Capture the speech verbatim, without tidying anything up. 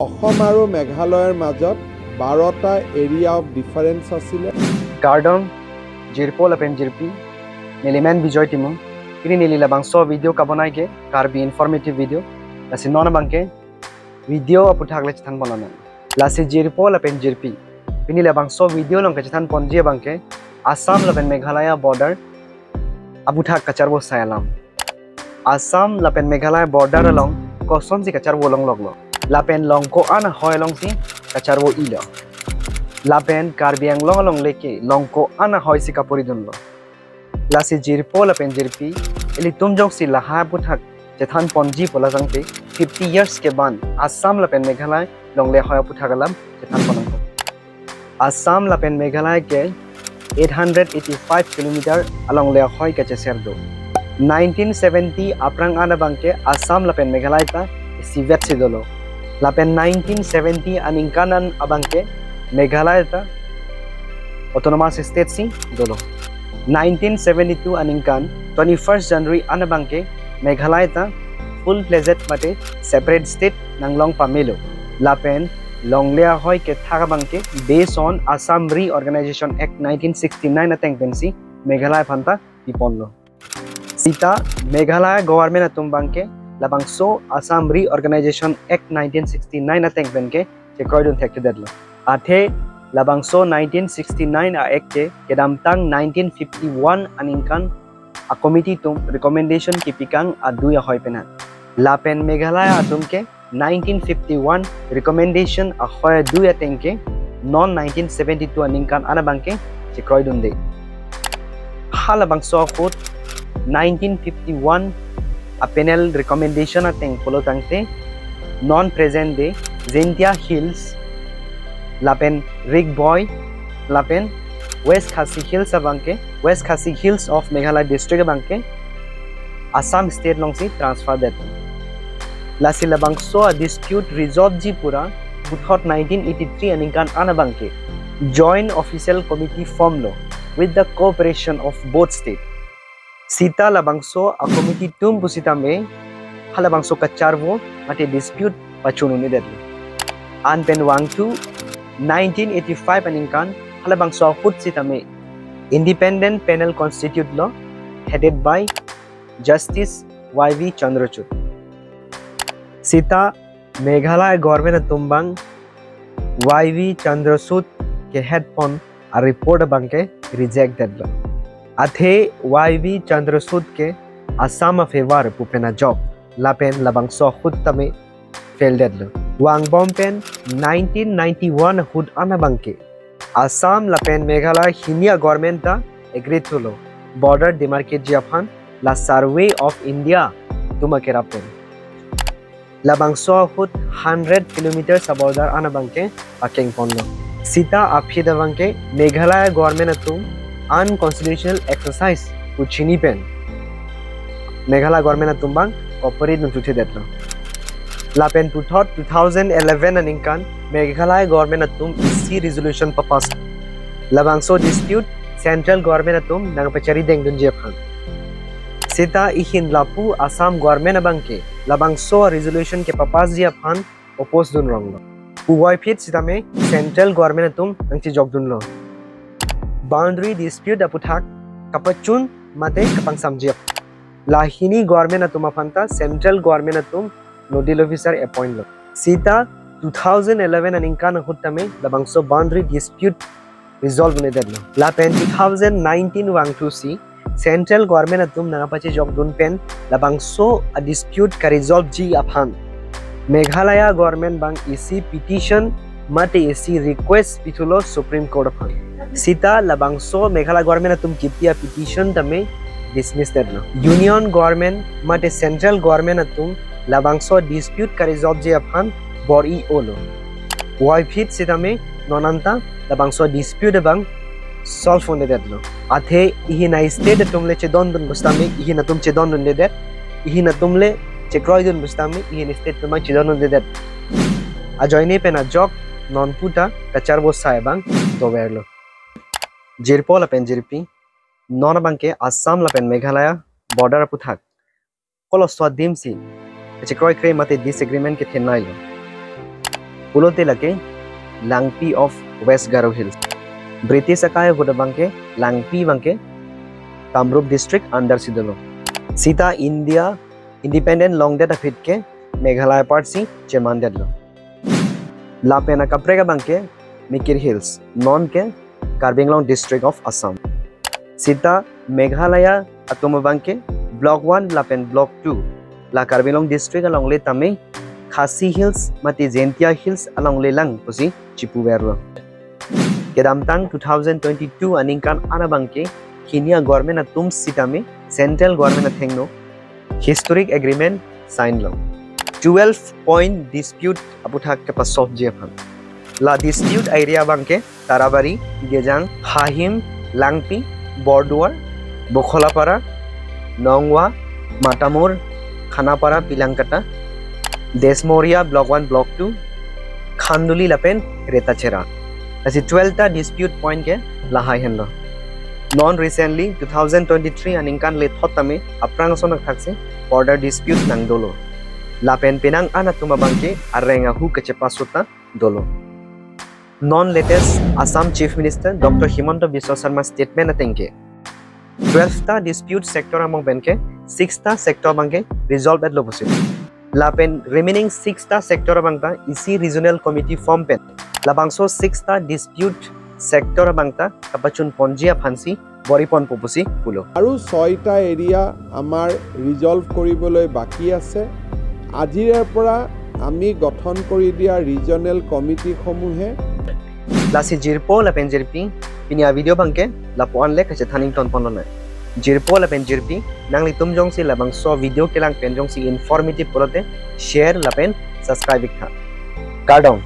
অসম আৰু মেঘালয়ৰ মাজত বাৰটা এৰিয়া অফ ডিফাৰেন্স আছিলে। Kardom, jirpo lapen jirpi, neli men Bijoy Timung, pini neli labangso video kabonai ke Karbi informative video, lasi non abangke video aputhak le chethan ponlonang. Lasi jirpo lapen jirpi, pini labangso video along kachethan ponji abangke Assam lapen Meghalaya border aputhak kacharvo sai alam. Assam lapen Meghalaya border along kosonsi kacharvo longloklo, lapen long ko-an ahoi alongsi kacharvo-ilo, lapen Karbi Anglong alongle ke long ko-an ahoisi kapuridunlo. Lasi jirpo lapen jirpi, ilitum jongsi lahai aputhak chethan ponji pu la tangte, fifty years ke ban Assam lapen Meghalaya longle ahoi aputhak alam chethan ponnangkok. Assam lapen Meghalaya ke eight hundred eighty-five kilometer alongle ahoi kacheser do. Nineteen seventy aphrang an abangke Assam lapen Meghalaya ta isivet si dolo. Lapen nineteen seventy aningkan an abangke Meghalaya ta autonomous state si dolo. Nineteen seventy-two aningkan twenty-first January an abangke Meghalaya ta full-fledged mate separate state nanglong pamelo. Lapen longle ahoi kethak abangke based on Assam Reorganization Act nineteen sixty-nine ateng pensi Meghalaya aphanta piponlo. Sita Meghalaya government atum abangke labangso Assam Reorganization Act nineteen sixty-nine ateng penke chekroidun thekthedetlo. Athe labangso nineteen sixty-nine a-act ke kedamtang nineteen fifty-one aningkan a-committee atum recommendation kepikang adui ahoi penang. Lapen Meghalaya atum ke nineteen fifty-one recommendation ahoi adui ateng ke non nineteen seventy-two aningkan an abangke chekroidunde. Halabangso ahut nineteen fifty-one a-panel recommendation ateng pulo tangte non present day Jaintia Hills lapen Ri Bhoi lapen West Khasi Hills abangke, West Khasi Hills of Meghalaya district abangke Assam state alongsi transfer det. Lasi labangso a-dispute resolve ji pura puthot nineteen eighty-three aningkan an abangke joint official committee formlo with the cooperation of both state. Sita labangso a-committee atum pusitame halabangso kacharvo mate dispute pachun un-edetlo. An pen vangthu nineteen eighty-five aningkan halabangso ahut sitame independent panel constitute lo, headed by Justice Y V Chandrachud. Sita Meghalaya government atum abang Y V Chandrachud ke head pon a-report abangke reject detlo. Athe Y V Chandrachud ke Assam a-favor pu pen ajok, lapen labangso ahut tame fail detlo. Vangbom pen nineteen ninety-one ahut an abangke Assam lapen Meghalaya hini a-government ta agree thulo border demarcate ji aphan, la Survey of India atum akerap pen. Labangso ahut hundred kilometers a-border an abangke pakeng ponlo. Sita aphi abangke Meghalaya government atum unconstitutional exercise pu chini pen Meghalaya government atum abang cooperate nangthuthedetlo. Lapen puthot two thousand eleven aningkan Meghalaya government atum isi resolution papass. Labangso dispute central government atum nangpachari dengdunji aphan. Sita ihin lapu Assam government abangke labangso resolution kepapass ji aphan oppose dun ronglo. Puvoiphit sitame central government atum nangchejokdunlo. Boundary dispute aputhak kapachun mate kapangsamji aphan. La hini government atum aphanta central government atum nodal officer appoint lo. Sita two thousand eleven aningkan ahut tame labangso boundary dispute resolve un-edetlo. Lapen two thousand nineteen vangthusi central government atum nangpachejokdun pen labangso a-dispute ka-resolve ji aphan Meghalaya government abang isi petition mate isi request pithulo Supreme Court aphan. Sita labangso Meghalaya government atum kipi a-petition tame dismiss detlo. Union government mate central government atum labangso dispute ka-resolve ji aphan bor-i olo. Puvoiphit sitame non anta labangso dispute abang solve un-edetlo. Athe ihin a-state atum le chedondun pusitame ihin atum chedondundedet, ihin atum le chekroidun pusitame ihin state atum abang chedondundedet. Ajoine pen ajok non puta kacharvo sai abang doverlo. Jirpo lapen jirpi, non abangke Assam lapen Meghalaya border aputhak koloso adimsi kachekroikre mate disagreement kethenlailo. Pulote lake Langpi of West Garo Hills. British akai ahut abangke Langpi abangke Kamrup district under si dolo. Sita India independent longdet aphi ke Meghalaya part si chemandetlo. Lapen akaprek abangke Mikir Hills, non ke Karbi Anglong district of Assam. Sita Meghalaya atum abangke Block one lapen Block two, la Karbi Anglong district alongle tame Khasi Hills mate Jaintia Hills alongle lang pusi chipuverlo. Kedamtang two thousand twenty-two aningkan an abangke hini a-government atum sitame central government athengno historic agreement sign lo. Twelve point dispute aputhak kepasolve ji aphan. La dispute area abangke Tarabari, Gejang, Hahim, Langpi, Borduar, Bokholapara, Nongwa, Matamur, Khanapara, Pilangkata, Desmoria, Block one, Block two, Khanduli lapen Retachera. Lasi twelve ta dispute point ke lahai henlo. Non recently two thousand twenty-three aningkan lethot tame aphrang ason athak si border dispute nangdolo. Lapen penang an atum abangke areng ahu kachepasuta dolo. Non latest Assam Chief Minister Doctor Himanta Biswa Sarma statement ateng ke twelve ta dispute sector among pen ke six ta sector abangke resolve etlo pusi. Lapen remaining six ta sector abang ta isi regional committee form pen labangso six ta dispute sector abang ta kapachun ponji aphan si bor-i ponpo pusi pulo. আৰু ছয়টা এৰিয়া আমাৰ ৰিজলভ কৰিবলৈ বাকী আছে। আজিৰে পৰা আমি গঠন কৰি দিয়া ৰিজনেল কমিটিসমূহে Lasi jirpo lapen jirpi, pini a-video abangke lapu-an le kachethan ington ponlonang. Jirpo lapen jirpi, nanglitum jongsi labangso video kelang pen jongsi informative pulote share lapen subscribe iktha. Kardom.